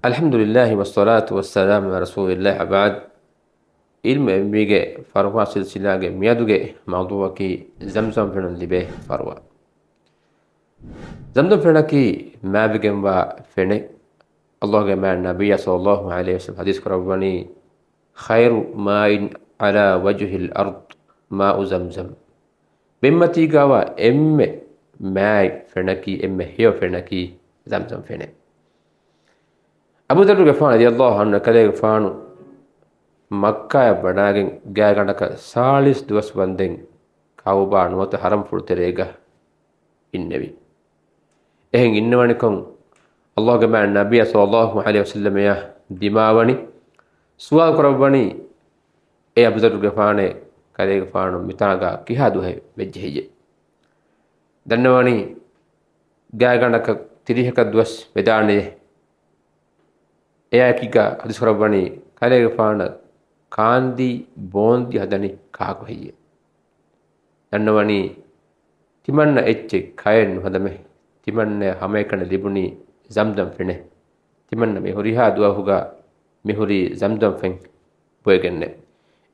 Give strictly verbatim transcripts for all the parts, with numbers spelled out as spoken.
الحمد لله والصلاة والسلام على رسول الله وبعد. ޢިލްމު އެންމީގެ ފަރުވާ ސިލްސިލާގެ މިއަދުގެ މައުޟޫޢަކީ ޒަމްޒަމް ފެނުން ލިބޭ ފަރުވާ. ޒަމްޒަމް ފެނަކީ މާތްވެގެންވާ ފެނެއް. ﷲގެ މާތް ނަބިއްޔާ ޞައްލަﷲ ޢަލައިހި ވަސައްލަމަ ޙަދީޘް ކުރައްވަނީ، خير ماء على وجه الأرض ماء زمزم. ބިންމަތީގަވާ އެންމެ މާތް ފެނަކީ، އެންމެ ހެޔޮ ފެނަކީ ޒަމްޒަމް ފެނެއް. އަބޫ ޛައްރުގެފާނު ރަޟިޔަﷲ ޢަންހު ކަލޭގެފާނު މައްކާއަށް ވަޑާގެން ގާތްގަނޑަކަށް ސާޅީސް ދުވަސް ވަންދެން ކަޢުބާ ނުވަތަ ޙަރަމްފުޅު ތެރޭގަ އިންނެވި. އެހެން އިންނަވަނިކޮށް، ﷲގެ މާތް ނަބިއްޔާ ޞައްލަﷲ ޢަލައިހި ވަސައްލަމައަށް ދިމާވަނީ، ސުވާލު ކުރައްވަނީ، އޭ އަބޫ ޛައްރުގެފާނޭ، ކަލޭގެފާނު މިތާނގަ ކިހާ ދުވަހެއް ވެއްޖެ ހެއްޔެ؟ ދަންނަވަނީ، ގާތްގަނޑަކަށް ތިރީހަކަށް ދުވަސް ވެދާނެޔޭ. އެއާއެކީގަ ޙަދީޘް ކުރައްވަނީ، ކަލޭގެފާނަށް ކާންދީ ބޯންދި ހަދަނީ ކާކު ހެއްޔެ؟ ދަންނަވަނީ، ތިމަންނަ އެއްޗެއް ކައެއް ނުހަދަމެ، ތިމަންނަޔަށް ހަމައެކަނި ލިބުނީ ޒަމްޒަމް ފެނެއް. ތިމަންނަ މި ހުރިހާ ދުވަހުގަ މި ހުރީ ޒަމްޒަމް ފެން ބޮއެގެންނޭ.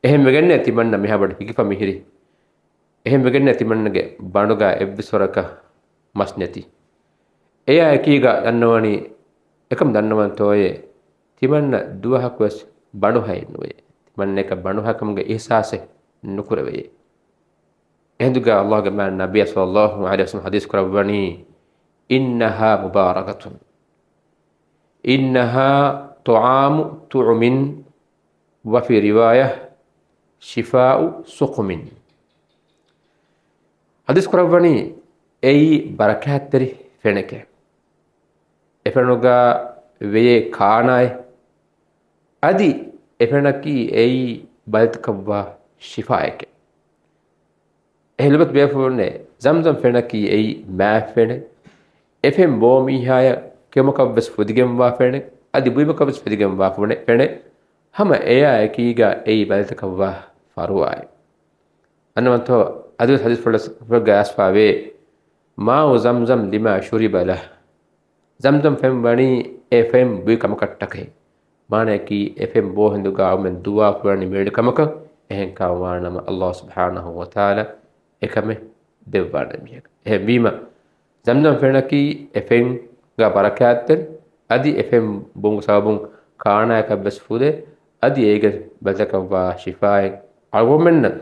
އެހެންވެގެންނޭ ތިމަންނަ މިހާ ބޮޑަށް ހިކިފަ މިހިރީ. އެހެންވެގެންނޭ ތިމަންނަގެ ބަނޑުގަ އެއްވެސް ވަރަކަށް މަސް ނެތި. އެއާ އެކީގަ ދަންނަވަނީ، އެކަމް ދަންނަވަންތޯއޭ، ތިމަންނަ ދުވަހަކުވެސް ބަނޑުހައެއް ނުވެޔޭ. ތިމަންނަޔަކަށް ބަނޑުހައިކަމުގެ އިޙްސާސެއް ނުކުރެވެޔޭ. އެހިނދުގަ ﷲގެ މާތް ނަބިއްޔާ ޞައްލަﷲ ޢަލައިހި ވަސައްލަމަ ޙަދީޘް ކުރައްވަނީ، إنها مباركة، إنها طعام طعم، وفي رواية شفاء سقم. ޙަދީޘް ކުރައްވަނީ، އެއީ ބަރަކާތްތެރި ފެނެކޭ. އެފެނުގަ ވެޔޭ ކާނާއެއް. އަދި އެފެނަކީ އެއީ ބަލިތަކަށްވާ ޝިފާއެކޭ. އެހެން ލޮބުވެތި ބޭފުޅުންނޭ، ޒަމްޒަމް ފެނަކީ އެއީ މާތް ފެނެއް. އެފެން ބޯ މީހާޔަށް ކެއުމަކަށްވެސް ފުދިގެންވާ ފެނެއް، އަދި ބުއިމަކަށްވެސް ފުދިގެންވާ ފެނެއް. ހަމަ އެޔާ އެކީގަ އެއީ ބަލިތަކަށްވާ ފަރުވާއެއް. އަންނަވަންތޯ، އަދިވެސް ޙަދީޘްފުޅުގަ އައިސްފަވޭ، ماء زمزم لما شرب له. ޒަމްޒަމް ފެން ވަނީ އެ ފެން ބުއި ކަމަކަށްޓަކައި. މާނަޔަކީ، އެ ފެން ބޯ ހިނދުގަ އަޅުމެން ދުޢާ ކުރަނީ މިވެނި ކަމަކަށް. އެހެން ކަމަށް ވާނަމަ، ﷲ ސުބްޙާނަހޫ ވަތަޢާލާ އެކަމެއް ދެއްވާނެ މީހަކަށް. އެހެންވީމަ، ޒަމްޒަމް ފެނަކީ އެ ފެންގަ ބަރަކާތްތެރި، އަދި އެ ފެން ބުން ސަބަބުން ކާނާޔަކަށްވެސް ފުދޭ، އަދި އޭގެ ބަލިތަކަށްވާ ޝިފާއެއް އަޅުގަނޑުމެންނަށް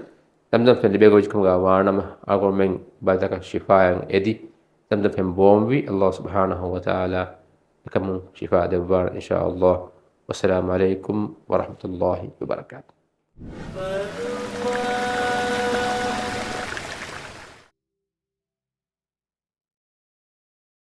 ޒަމްޒަމް ފެން ލިބޭ ގޮތްކަމުގަ ވާނަމަ، އަޅުގަނޑުމެން ބަލިތަކަށް ޝިފާއަށް އެދި، ޒަމްޒަމް ފެން ބޯންވީ. ﷲ ސުބްޙާނަހޫ ވަތަޢާލާ އެކަމުން ޝިފާ ދެއްވާނެ، އިންޝާﷲ. والسلام عليكم ورحمة الله وبركاته.